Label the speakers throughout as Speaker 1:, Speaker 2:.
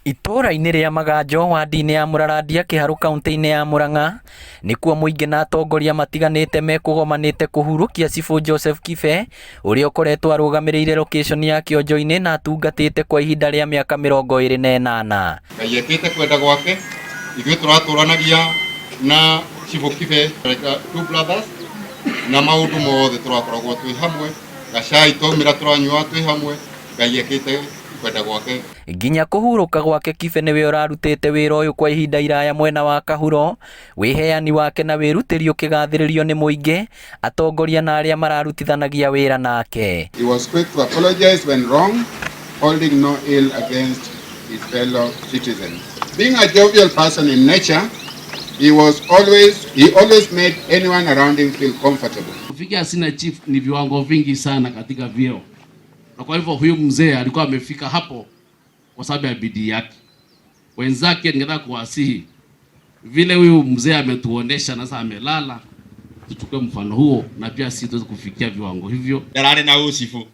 Speaker 1: Itũũra-inĩ rĩa Maganjo wadi-inĩ ya Mũrarandia Kĩharũ kauntĩ-inĩ ya Murang'a nĩkuo mũingĩ na atongoria matiganĩte mekũgomanĩte kũhurũkia Cibũ Joseph Kibe ũrĩa ũkoretwo arũgamĩrĩire location ya Kĩonjo-inĩ na atungatĩte kwa ihinda rĩa mĩaka 28.
Speaker 2: Ngai ekĩte kwenda gwake, ithuĩ tũratũranagia na Cibũ Kibe like two brothers, na maũndũ mothe tũrakoragwo twĩ hamwe, gacai twaumĩra tũranyuaga twĩ hamwe, Ngai ekĩte kwenda gwake.
Speaker 1: Nginya kũhurũka gwake Kibe nĩwe ũrarutĩte wĩra ũyũ kwa ihinda iraya mwena wa Kahuro, wĩheani wake na wĩrutĩri ũkĩgathĩrĩrio nĩ mũingĩ, atongoria na arĩa mararutithanagia wĩra nake.
Speaker 2: He was quick to apologize when wrong, holding no ill against his fellow citizens. Being a jovial person in nature, he was always he always made anyone around him feel comfortable.
Speaker 3: Kufikia senior chief ni viwango vingi sana katika vyeo, na kwa hivyo huyu mzee alikuwa amefika hapo kwa sababu ya bidii yake. Wenzake ningetaka kuwasihi vile huyu mzee ametuonesha na sasa amelala, tuchukue mfano huo na pia sisi tuweze kufikia viwango hivyo.
Speaker 4: Ndararĩ na ũcibũ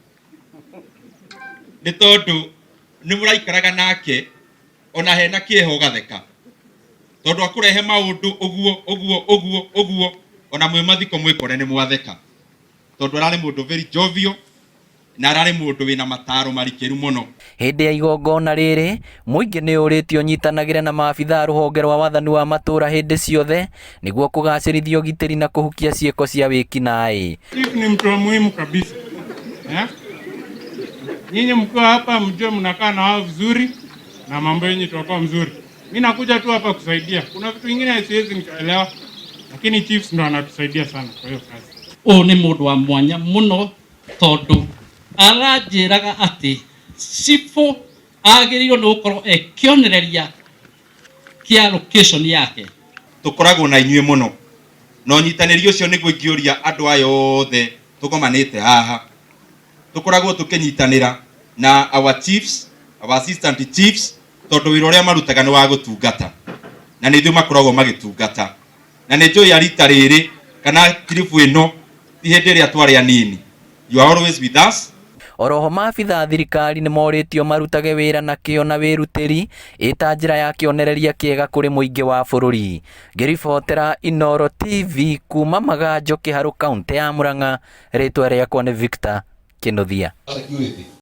Speaker 4: nĩ tondũ nĩ mũraikaraga nake ona hena kĩeha ũgatheka tondũ akũrehe maũndũ ũguo ũguo ũguo ũguo ona mwĩ mathiko mwĩkore nĩ mwatheka tondũ ararĩ mũndũ very jovial na ararĩ mũndũ wĩna mataro marikĩru mũno.
Speaker 1: Hĩndĩ ya igongona rĩrĩ, mũingĩ nĩ ũrĩtio ũnyitanagĩre na maabitha a rũhonge rwa wathani wa matũũra hĩndĩ ciothe nĩguo kũgacĩrithia ũgitĩri na kũhukia ciĩko cia wĩkinaĩ.
Speaker 5: Chief ni mtu wa muhimu kabisa, yeah? Nyinyi mkiwa hapa mjue mnakaa na wao vizuri na mambo yenyu itakuwa mzuri. Mi nakuja tu hapa kusaidia. Kuna vitu vingine siwezi nikaelewa, lakini chiefs ndo anatusaidia sana kwa hiyo kazi.
Speaker 3: Ũyũ nĩ mũndũ wa mwanya mũno tondũ aranjĩraga atĩ cibũ agĩrĩirwo nĩ gũkorwo e kĩonereria kĩa location yake.
Speaker 4: Tũkoragwo na inyuĩ mũno na ũnyitanĩri ũcio nĩguo ingĩũria andũ aya othe tũgomanĩte haha tũkoragwo tũkĩnyitanĩra na our chiefs, our assistant chiefs, tondũ wĩra ũrĩa marutaga nĩ wa gũtungata na nĩ ithuĩ makoragwo magĩtungata na nĩ njũĩ rita rĩrĩ kana tiribu ĩno ti hĩndĩ ĩrĩa twarĩ anini. You are always with us.
Speaker 1: Oroho maabitha a thirikari nĩ morĩtio marutage wĩra na kĩo na wĩrutĩri ĩta njĩra ya kĩonereria kĩega kũrĩ mũingĩ wa bũrũri. Ngĩribotera Inooro TV kuma Maganjo Kĩharũ kauntĩ ya Murang'a, rĩtwa rĩakwa nĩ Victor Kĩnuthia.
Speaker 2: Security.